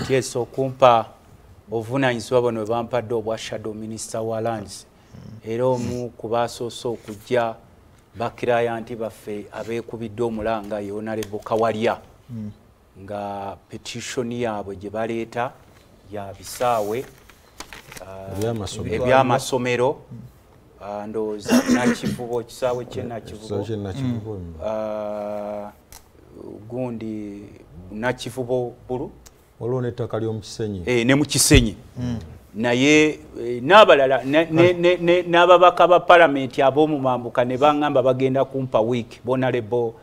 Yes, okumpa obuvunaanyizibwa buno bwe bampadde obwa shadow minister wa lands. Era omu ku basoose okujja ba client baffe abeekubidde omulanga ye Honorable Kawalya, nga petition yaabwe gye baleeta ya bisaawe Ebyamasomero. Ebyamasomero. Ndowooza Nakivubo, ekisaawe kye Nakivubo. Ekisaawe kye Nakivubo. Gundi Nakivubo Bulu. Waliwo n'ettaka ly'omu Kisenyi. Ne mu Kisenyi. Naye n'abalala n'ababaka ba palamenti ab'omumambuka ne baŋŋamba bagenda kumpa week. Honorable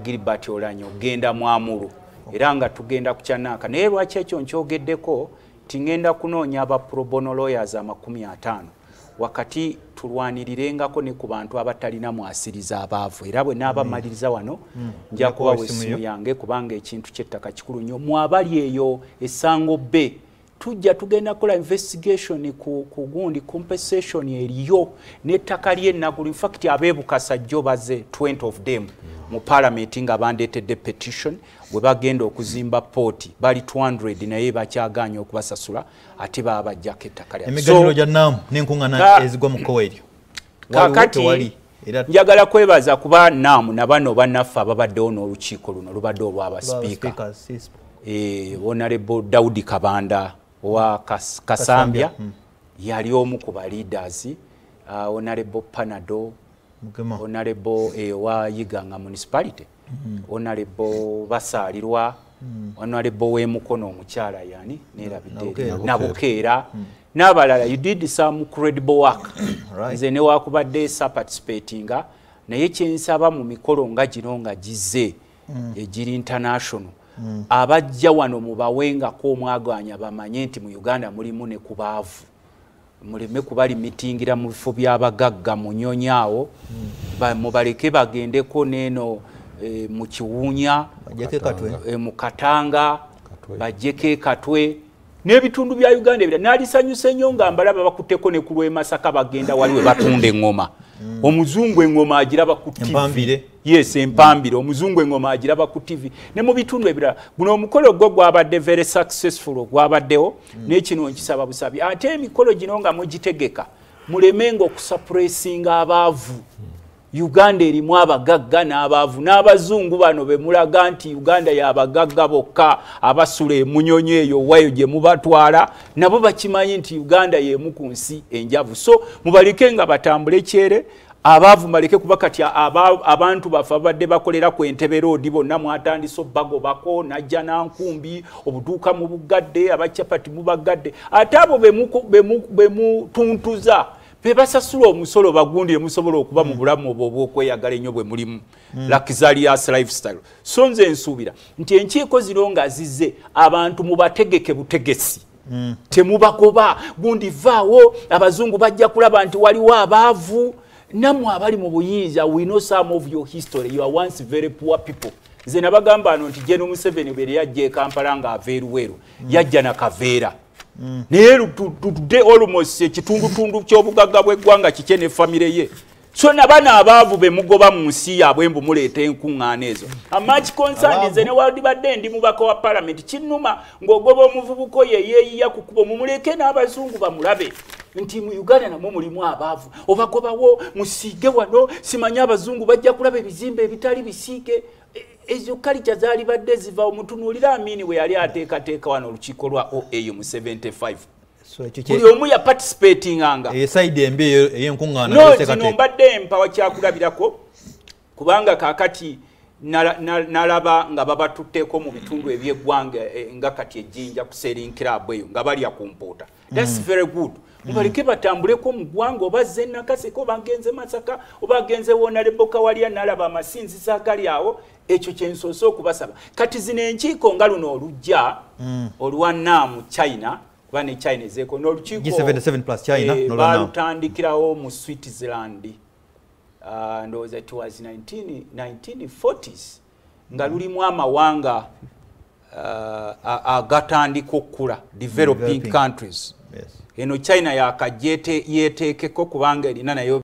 Gilbert Olanyo genda mwamulu era nga tugenda ku kyananka. Naye lwaki ekyo nkyogeddeko nti ŋŋenda kunoonya aba pro bono lawyers 50 wakati tulwanirirengako ne ku bantu abatalina mwasiriza, abaavu. Era bwe naabamaliriza wano nja kubawa essimu yange, kubanga ekintu ky'ettaka kikulu nnyo. Mwabali eyo essango be tujja tugenda kukola investigation ku gundi compensation eriyo n'ettaka ly'e Naguru. Infact, ab'e Bukasa jjo baze, 20 of them, mu parliament nga bandeetedde petition bwe bagenda okuzimba port. Bali 200 naye bakyaganye okubasasula ate babajjako ettaka lya Emiganyulo gya NAM n'enkuŋŋaana ezigwa mu kkowa eryo. Kakati njagala kwebaza kuba NAM na bano bannaffe ababaddewo n'olukiiko luno lubadde olw'abasipiika, Honorable Daudi Kabanda owa Kasambya yali omu ku ba leaders, Honorable Panado, Honorable owa Iganga Municipality, Honorable Basaalirwa, Honorable w'emukono omukyala yani nerabidde, Nabukeera, n'abalala. You did some credible work. Nze newakubadde sa participatinga, naye kyensaba mu mikolo nga gino nga gizze egiri international, abajja wano mubawengako omwaganya bamanye nti mu Uganda mulimu ne kubaavu. Muleme kubalimitingira mu bifo by'abagagga munyonyi awo. Mubaleke bagendeko neeno mu Kiwunya, mu Katanga, bajjeko Ekatwe n'ebitundu bya Uganda ebira. Naalisanyuse nnyo nga mbalaba bakutteko ne ku lw'e Masaka, bagenda wali we batunda eŋŋoma. Omuzungu eŋŋoma agiraba ku TV. Yes, empambire. Omuzungu eŋŋoma agiraba ku TV ne mu bitundu ebirala. Guno omukolo gwo gwabadde very successful gwabaddewo. N'ekino nkisaba busabi, ate emikolo gino nga mugitegeka mulemenga okusuppressinga abaavu. Uganda erimu abagagga n'abaavu n'abazungu. Bano be mulaga nti Uganda y'abagagga bokka abasula emunyonyi eyo wayo gye mubatwala, nabo bakimanyi nti Uganda y'emu ku nsi enjavu. So mubaleke nga batambule kyere, abaavu baleke, kuba kati abantu baffe abadde bakolera ku Entebbe Road bonna mwatandise obbagobako najja nankumbi obuduuka mu bugadde, abacapati mubagadde, ate abo bemutuntuza bebasasula omusolo bagundire musobola okuba mu bulamu obwo obwokweyagala ennyo bwe mulimu, luxurious lifestyle. So nze nsuubira nti enkiiko zino nga zizze, abantu mubategeke butegesi, temubagoba gundi vaawo. Abazungu bajja kulaba nti waliwo abaavu. Nammwe abali mu buyinza, we know some of your history. You are once very poor people. Nze nabagamba ano nti Gen Museveni bwe yajja e Kampala ng'ava e Luweero, yajja na kaveera, naye today almost ekitundutundu ky'obugagga bw'eggwanga kikye ne famire ye. So nabano abaavu be mugoba mu nsi yaabwe mbu muleeta enkuŋŋaana ezo, I'm much concerned. Nze newandibadde ndi mubaka wa palamenti, kinnuma ng'ogoba omuvubuka oyo eyeeyiya ku kkubo. Mumuleke n'abazungu bamulabe nti mu Uganda namwo mulimu abaavu. Obagobawo musiige wano, simanyi abazungu bajja kulaba ebizimbe ebitali bisiige. Ezo kalica zaali badde ziva. Omutunuulira Amini bwe yali ateekateeka wano olukiiko lwa OAU mu 75, buli omu yaparticipatinganga. Eside embi ey'enkuŋŋaana. No, zino mbadde mpawa kyakulabirako, kubanga kaakati nalaba nga babatutteko mu bitundu ebyeggwanga, nga kati ejjinja ku sailing club eyo nga balya ku mpuuta. That's very good. Mubaleke batambuleko mu ggwanga, oba zze Nakaseke, oba ngenze Masaka, oba genze wonaleboka walya nalaba amasinzizo agali awo. Ekyo kyensoose okubasaba. Kati zino enkiiko nga luno olujja olwa NAM China, kuba ne China ezeeko n'olukiiko G77 plus China. Balutandikirawo mu Switzerland, ndowooza it was 1940s, nga lulimu amawanga agatandika okukula, developing countries. Eno China yakajja yeteekeko kubanga erina nayo.